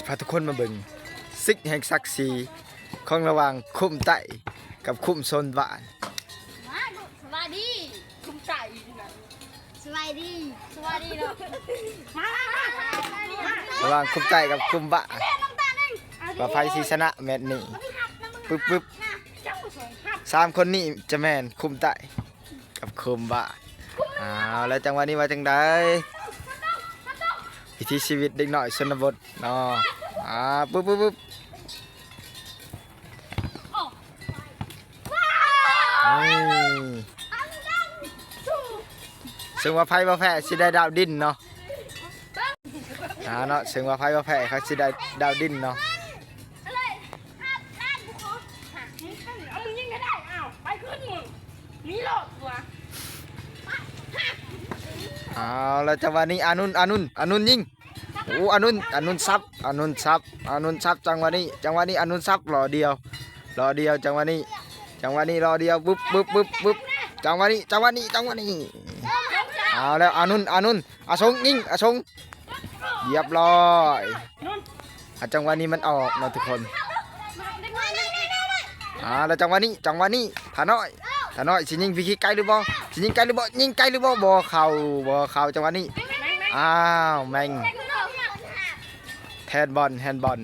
ພາທຸກຄົນມາເບິ່ງ ສຶກແຫ່ງສັກສີຂອງລະຫວ່າງຄຸ້ມໃຕ້ກັບຄຸ້ມຊົນບ້ານ. ສະບາຍດີຄຸ້ມໃຕ້. ສະບາຍດີ ສະບາຍດີເນາະ ມາ ລະຫວ່າງຄຸ້ມໃຕ້ກັບຄຸ້ມບ້ານ ວ່າໃຜຊິຊະນະແມັດນີ້. ປຶບ ປຶບ ສາມຄົນນີ້ຈະແມ່ນຄຸ້ມໃຕ້ ກັບຄຸ້ມບ້ານ. ອ້າວ ແລ້ວຈັງຫວະນີ້ວ່າຈັ່ງໃດ? ວິຖີຊີວິດເດັກນ້ອຍຊົນນະບົດເນາະ. ອ້າວ ປຶບ ປຶບ ປຶບ ອືມ ເຊິ່ງວ່າໃຜບໍ່ແພ້ຊິໄດ້ດາວດິນເນາະ. ອ່າເນາະ ເຊິ່ງວ່າໃຜບໍ່ແພ້ເຂົາຊິໄດ້ດາວດິນເນາະ. ເອົາ ແລ້ວຈັງຫວະນີ້ອານຸນ ອານຸນ ອານຸນຍິງ. ໂອ້ ອານຸນ ອານຸນສັບ ອານຸນສັບ ອານຸນສັບ. ຈັງຫວະນີ້ ຈັງຫວະນີ້ອານຸນສັບ ລໍ້ດຽວ ລໍ້ດຽວ. ຈັງຫວະນີ້ ຈັງຫວະນີ້ລໍ້ດຽວ ປຶບ ປຶບ ປຶບ ປຶບ. ຈັງຫວະນີ້ ຈັງຫວະນີ້ ຈັງຫວະນີ້ ເອົາແລ້ວ ອານຸນ ອານຸນ ອາສົງຍິງ ອາສົງ ຮຽບຮ້ອຍ. ອາ ຈັງຫວະນີ້ມັນອອກເນາະທຸກຄົນ. ອາ ແລ້ວຈັງຫວະນີ້ ຈັງຫວະນີ້ ທານ້ອຍ ທານ້ອຍຊິຍິງຟຣີຄິກໄກຫຼືບໍ່? ຊິຍິງໄກຫຼືບໍ່? ຍິງໄກຫຼືບໍ່? ບໍ່ເຂົ້າ ບໍ່ເຂົ້າ. ຈັງຫວະນີ້ ອ້າວ ແມ່ງ ແຮນບອນ ແຮນບອນ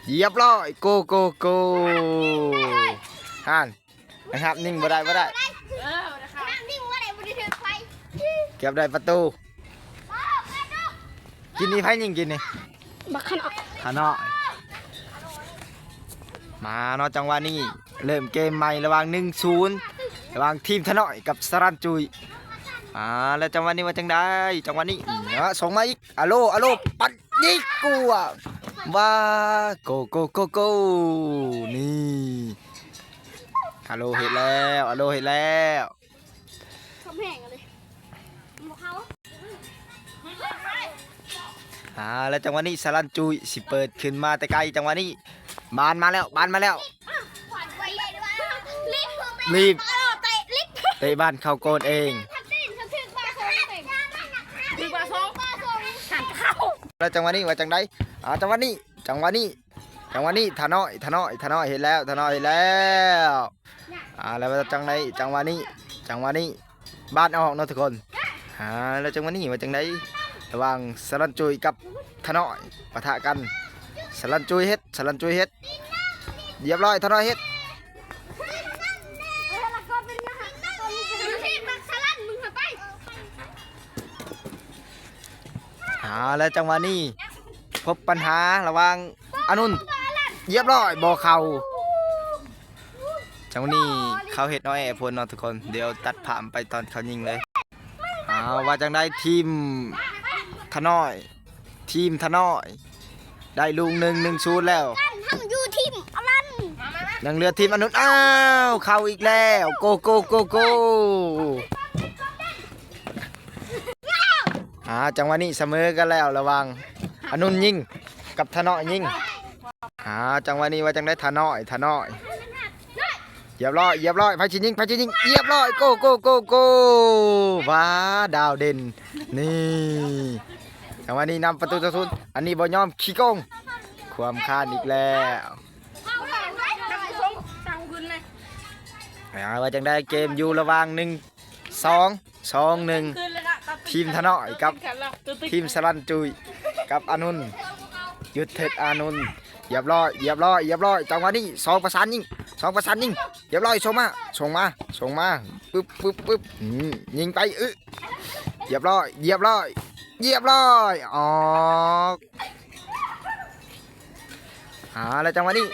ຮຽບຮ້ອຍ ໂກ ໂກ ໂກ. ຫັ້ນ ໄປຮັບຍິງບໍ່ໄດ້ ບໍ່ໄດ້ ເອີ ບໍ່ໄດ້ເຂົ້າ ຍິງບໍ່ໄດ້ ບໍ່ໄດ້ຖືກໄຟ ເກືອບໄດ້ປະຕູ. ກິນນີ້ໃຜຍິງກິນນີ້? ບັກຂະເນາະ ຂະເນາະ. ມາເນາະ ຈັງຫວະນີ້ເລີ່ມເກມໃໝ່ລະຫວ່າງ ໜຶ່ງສູນ ລະຫວ່າງທີມທະນ້ອຍກັບສະລັນຈຸຍ. ອ່າ ແລ້ວຈັງຫວະນີ້ວ່າຈັ່ງໃດ? ຈັງຫວະນີ້ ເນາະ ສົ່ງມາອີກ ອາໂລ ອາໂລ ປັດ ຍິງກວາ ວ່າ ໂກ ໂກ ໂກ ໂກ. ນີ້ ອາໂລເຮັດແລ້ວ ອາໂລເຮັດແລ້ວ ຄວາມແຮງເລີຍ ບໍ່ເຂົ້າ. ອ່າ ແລ້ວຈັງຫວະນີ້ສະລັນຈຸຍຊິເປີດຂຶ້ນມາແຕ່ໄກ. ຈັງຫວະນີ້ບານມາແລ້ວ ບານມາແລ້ວ ລີບ ເຕະບານເຂົ້າໂກນເອງ. ແລ້ວຈັງຫວະນີ້ວ່າຈັ່ງໃດ? ອ່າ ຈັງຫວະນີ້ ຈັງຫວະນີ້ ຈັງຫວະນີ້ ທານ້ອຍ ທານ້ອຍ ທານ້ອຍເຮັດແລ້ວ ທານ້ອຍເຮັດແລ້ວ. ອ່າ ແລ້ວວ່າຈັ່ງໃດ? ຈັງຫວະນີ້ ຈັງຫວະນີ້ ບານອອກເນາະທຸກຄົນ. ອ່າ ແລ້ວຈັງຫວະນີ້ວ່າຈັ່ງໃດ? ລະຫວ່າງສະລັນຈຸຍກັບທານ້ອຍປະທະກັນ. ສະລັນຈຸຍເຮັດ ສະລັນຈຸຍເຮັດ ຮຽບຮ້ອຍ ທານ້ອຍເຮັດ. ອ່າ ແລ້ວຈັງຫວະນີ້ພົບບັນຫາລະຫວ່າງອານຸນ ຮຽບຮ້ອຍ ບໍ່ເຂົ້າ. ຈັງຫວະນີ້ເຂົາເຮັດນ້ອຍແອໂພນເນາະທຸກຄົນ ດຽວຕັດພາບໄປຕອນເຂົາຍິງເລີຍ. ອ້າວ ວ່າຈັ່ງໃດ? ທີມທະນ້ອຍ ທີມທະນ້ອຍໄດ້ລູກໜຶ່ງ ໜຶ່ງສູນແລ້ວ. ຍັງຢູ່ທີມອາລັນ ຍັງເຫຼືອທີມອານຸນ. ອ້າວ ເຂົ້າອີກແລ້ວ ໂກ ໂກ ໂກ ໂກ. ອ່າ ຈັງຫວະນີ້ສະເໝີກັນແລ້ວລະຫວ່າງອານຸນຍິງກັບທະນ້ອຍຍິງ. ອ່າ ຈັງຫວະນີ້ວ່າຈັ່ງໃດ? ທະນ້ອຍ ທະນ້ອຍ ຮຽບຮ້ອຍ ຮຽບຮ້ອຍ ໃຜຊິຍິງ ໃຜຊິຍິງ ຮຽບຮ້ອຍ ໂກ ໂກ ໂກ ໂກ. ວ້າ ດາວເດັ່ນ ນີ້ ຈັງຫວະນີ້ນຳປະຕູສອງສູນ. ອັນນີ້ບໍ່ຍອມ ຂີ້ໂກງ ຄວາມຄານອີກແລ້ວ. ອ່າ ວ່າຈັ່ງໃດ? ເກມຢູ່ລະຫວ່າງ ໜຶ່ງສອງ ສອງໜຶ່ງ ທີມທະນ້ອຍກັບທີມສະລັນຈຸຍກັບອານຸນ ຢຸດເຖິດອານຸນ. ຮຽບຮ້ອຍ ຮຽບຮ້ອຍ ຮຽບຮ້ອຍ. ຈັງຫວະນີ້ສອງປະສານຍິງ ສອງປະສານຍິງ ຮຽບຮ້ອຍ ສົ່ງມາ ສົ່ງມາ ສົ່ງມາ ປຶບ ປຶບ ປຶບ ອືມ ຍິງໄປ ອື ຮຽບຮ້ອຍ ຮຽບຮ້ອຍ ຮຽບຮ້ອຍ ອອກ. ອ່າ ແລ້ວຈັງຫວະນີ້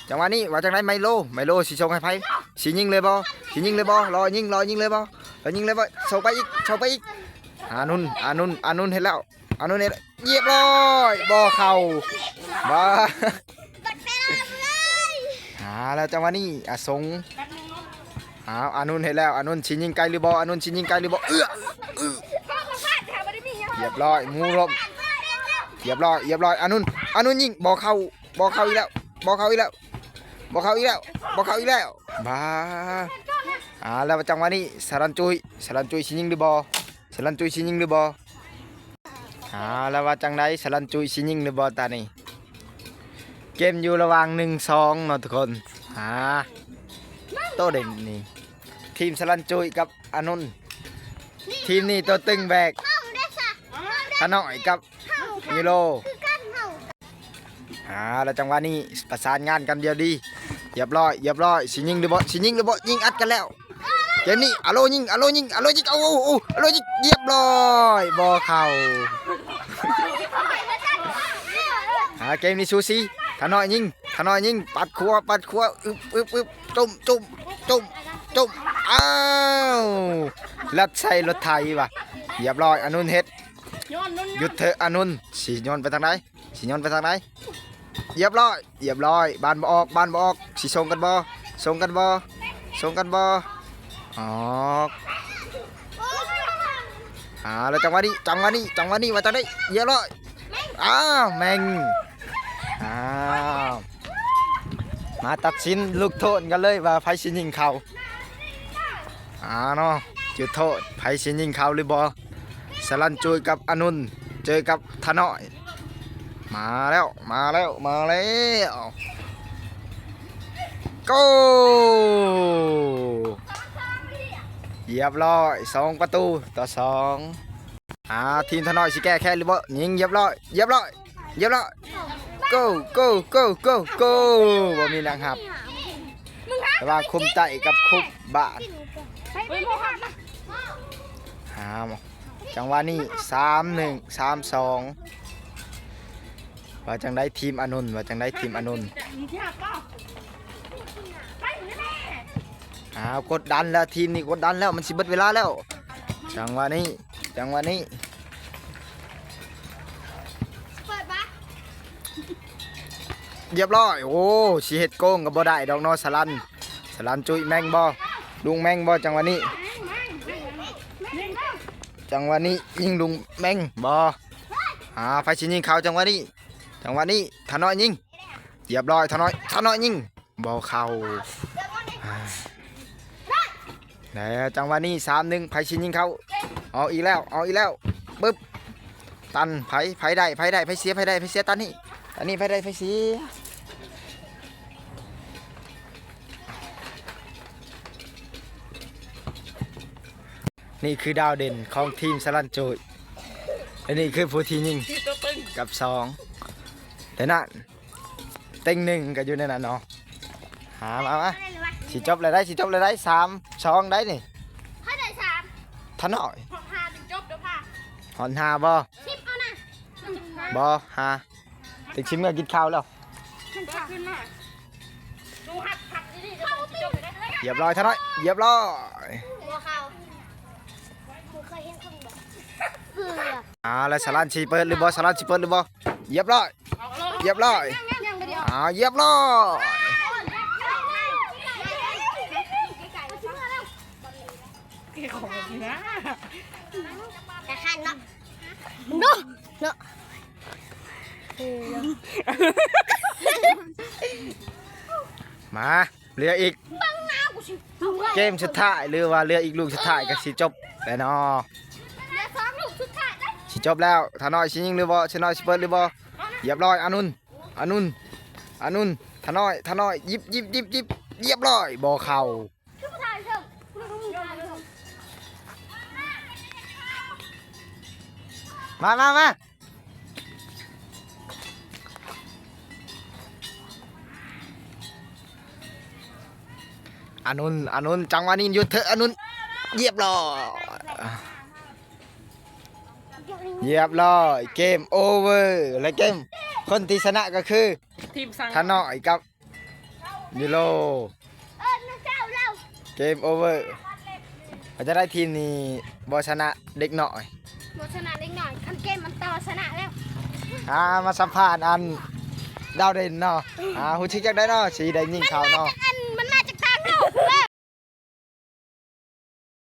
ຈັງຫວະນີ້ວ່າຈັ່ງໃດ? ໄມໂລ ໄມໂລຊິສົ່ງໃຫ້ໃຜ? ຊິຍິງເລີຍບໍ່? ຊິຍິງເລີຍບໍ່? ລໍຍິງ ລໍຍິງເລີຍບໍ່? ລໍຍິງເລີຍບໍ່? ສົ່ງໄປອີກ ສົ່ງໄປອີກ. ອານຸນ ອານຸນ ອານຸນເຮັດແລ້ວ ອານຸນເຮັດ ຮຽບຮ້ອຍ ບໍ່ເຂົ້າ. ບ້າ ອ່າ ແລ້ວຈັງຫວະນີ້ອາສົງ ອ້າວ ອານຸນເຮັດແລ້ວ ອານຸນຊິຍິງໄກຫຼືບໍ່? ອານຸນຊິຍິງໄກຫຼືບໍ່? ເອື້ອ ຮຽບຮ້ອຍ ໝູລົມ ຮຽບຮ້ອຍ ຮຽບຮ້ອຍ. ອານຸນ ອານຸນຍິງ ບໍ່ເຂົ້າ ບໍ່ເຂົ້າອີກແລ້ວ ບໍ່ເຂົ້າອີກແລ້ວ ບໍ່ເຂົ້າອີກແລ້ວ ບໍ່ເຂົ້າອີກແລ້ວ. ບ້າ ອ່າ ແລ້ວຈັງຫວະນີ້ສະລັນຈຸຍ ສະລັນຈຸຍຊິຍິງຫຼືບໍ່? ສະລັນຈຸຍຊິຍິງຫຼືບໍ່? ອ່າ ແລ້ວວ່າຈັ່ງໃດ? ສະລັນຈຸຍຊິຍິງຫຼືບໍ່ຕານີ້? ເກມຢູ່ລະຫວ່າງ ໜຶ່ງສອງ ເນາະທຸກຄົນ. ຫາໂຕເດັ່ນນີ້ ທີມສະລັນຈຸຍກັບອານົນ. ທີມນີ້ໂຕຕຶງແບກ ທະນ້ອຍກັບຢູໂຣ. ອ່າ ແລ້ວຈັງຫວະນີ້ປະສານງານກັນດຽວດີ. ຮຽບຮ້ອຍ ຮຽບຮ້ອຍ ຊິຍິງຫຼືບໍ່ ຊິຍິງຫຼືບໍ່? ຍິງອັດກັນແລ້ວ. ເກມນີ້ອາໂລຍິງ ອາໂລຍິງ ອາໂລຍິງ ເອົາ ເອົາ ເອົາ ອາໂລຍິງ ຮຽບຮ້ອຍ ບໍ່ເຂົ້າ. ອ່າ ເກມນີ້ສູສີ ທະນ້ອຍຍິງ ທະນ້ອຍຍິງ ປັດຂວາ ປັດຂວາ ອຶບ ອຶບ ອຶບ ຈຸ້ມ ຈຸ້ມ ຈຸ້ມ ຈຸ້ມ ອ້າວ ລັດໃສ່ລົດໄຖວ່າ. ຮຽບຮ້ອຍ ອານົນເຮັດ ຢຸດເຖາະ ອານົນ ຊິໂຍນໄປທາງໃດ? ຊິໂຍນໄປທາງໃດ? ຮຽບຮ້ອຍ ຮຽບຮ້ອຍ ບານບໍ່ອອກ ບານບໍ່ອອກ. ຊິສົ່ງກັນບໍ່? ສົ່ງກັນບໍ່? ສົ່ງກັນບໍ່? ອອກ. ອ່າ ແລ້ວຈັງຫວະນີ້ ຈັງຫວະນີ້ ຈັງຫວະນີ້ວ່າຈັ່ງໃດ? ຮຽບຮ້ອຍ ອ້າວ ແມ່ງ ອ້າວ ມາຕັດສິນລູກໂທດກັນເລີຍວ່າໃຜຊິຍິງເຂົ້າ. ອ່າເນາະ ຈຸດໂທດ ໃຜຊິຍິງເຂົ້າຫຼືບໍ່? ສະລັນຈຸຍກັບອານົນ ເຈີກັບທະນ້ອຍ. ມາແລ້ວ ມາແລ້ວ ມາແລ້ວ ໂກ! ຮຽບຮ້ອຍ ສອງປະຕູຕໍ່ສອງ. ອ່າ ທີມທະນ້ອຍຊິແກ້ແຄ້ນຫຼືບໍ່? ຍິງ ຮຽບຮ້ອຍ ຮຽບຮ້ອຍ ຮຽບຮ້ອຍ ໂກ ໂກ ໂກ ໂກ ໂກ. ບໍ່ມີນັກຮັບ ລະຫວ່າງຄຸມໃຕ້ກັບຄຸມບ້ານ. ອ້າວ ຈັງຫວະນີ້ ສາມໜຶ່ງ ສາມສອງ. ວ່າຈັ່ງໃດທີມອານົນ ວ່າຈັ່ງໃດທີມອານົນ? ອ້າວ ກົດດັນແລ້ວ ທີມນີ້ກົດດັນແລ້ວ ມັນຊິເບິດເວລາແລ້ວ. ຈັງຫວະນີ້ ຈັງຫວະນີ້ ຮຽບຮ້ອຍ. ໂອ້ ຊິເຮັດໂກງກໍບໍ່ໄດ້ດອກເນາະ ສະລັນ ສະລັນຈຸຍແມ່ງບໍ່? ລຸງແມ່ງບໍ່? ຈັງຫວະນີ້ ຈັງຫວະນີ້ຍິງລຸງແມ່ງບໍ່? ອ່າ ໃຜຊິຍິງເຂົ້າ? ຈັງຫວະນີ້ ຈັງຫວະນີ້ ທະນ້ອຍຍິງ ຮຽບຮ້ອຍ ທະນ້ອຍ ທະນ້ອຍຍິງ ບໍ່ເຂົ້າ. ແລ້ວຈັງຫວະນີ້ ສາມໜຶ່ງ ໃຜຊິຍິງເຂົ້າ? ເອົາອີກແລ້ວ ເອົາອີກແລ້ວ ປຶບ ຕັນ ໃຜ ໃຜໄດ້ ໃຜໄດ້ ໃຜເສຍ ໃຜໄດ້ ໃຜເສຍ ຕັນນີ້ ຕັນນີ້ ໃຜໄດ້ ໃຜເສຍ. ນີ້ຄືດາວເດັ່ນຂອງທີມສະລັນຈຸຍ ແລະນີ້ຄືຜູ້ທີ່ຍິງກັບສອງ ແຕ່ນັ້ນ ເຕັງໜຶ່ງກໍຢູ່ໃນນັ້ນເນາະ. ຫາ ມາ ມາ ຊິຈົບແລ້ວໄດ໋ ຊິຈົບແລ້ວໄດ໋ ສາມສອງໄດ໋ນີ້ ໃຜໄດ້ສາມ ທະນ້ອຍ ຮອດຫ້າຈຶ່ງຈົບເດີພາ ຮອດຫ້າບໍ່? ສິບເອົານະ ບໍ່ ຫ້າ ເຕັງຊິເມືອກິນເຂົ້າແລ້ວ. ຮຽບຮ້ອຍ ທະນ້ອຍ ຮຽບຮ້ອຍ ບໍ່ເຂົ້າ ບໍ່ເຄີຍເຫັນຄົນບໍ່ ເກືອບ. ອ່າ ແລ້ວສະລັນຊິເປີດຫຼືບໍ່? ສະລັນຊິເປີດຫຼືບໍ່? ຮຽບຮ້ອຍ ຮຽບຮ້ອຍ ອ່າ ຮຽບຮ້ອຍ. ແຕ່ຄັນເນາະ ເນາະ ເນາະ ມາ ເຫຼືອອີກເກມສຸດທ້າຍ ຫຼືວ່າເຫຼືອອີກລູກສຸດທ້າຍກໍຊິຈົບແລ້ວເນາະ. ເຫຼືອສອງລູກສຸດທ້າຍເດ້ ຊິຈົບແລ້ວ. ທະນ້ອຍຊິຍິງຫຼືບໍ່? ທະນ້ອຍຊິເປີດຫຼືບໍ່? ຮຽບຮ້ອຍ ອານຸນ ອານຸນ ອານຸນ ທະນ້ອຍ ທະນ້ອຍ ຫຍິບ ຫຍິບ ຫຍິບ ຫຍິບ ຮຽບຮ້ອຍ ບໍ່ເຂົ້າ. ມາ ມາ ມາ ອານຸນ ອານຸນ ຈັງຫວະນີ້ຢຸດເຖາະ ອານຸນ ຮຽບຮ້ອຍ ຮຽບຮ້ອຍ ເກມໂອເວີ ແລະ ເກມ ຄົນທີ່ຊະນະກໍຄື ທີມສັງ ທະນ້ອຍກັບ ຢູໂຣ ເອີ ເຈົ້າແລ້ວ ເກມໂອເວີ. ເຮົາຈະໄດ້ທີມນີ້ບໍ່ຊະນະເດັກນ້ອຍ ບໍ່ຊະນະເດັກນ້ອຍ ຄັນເກມມັນຕໍ່ຊະນະແລ້ວ. ອ່າ ມາສຳພາດອັນດາວເດັ່ນເນາະ ອ່າ ຮູ້ສຶກຈັ່ງໃດເນາະ ຊິໄດ້ຍິງເຂົ້າເນາະ?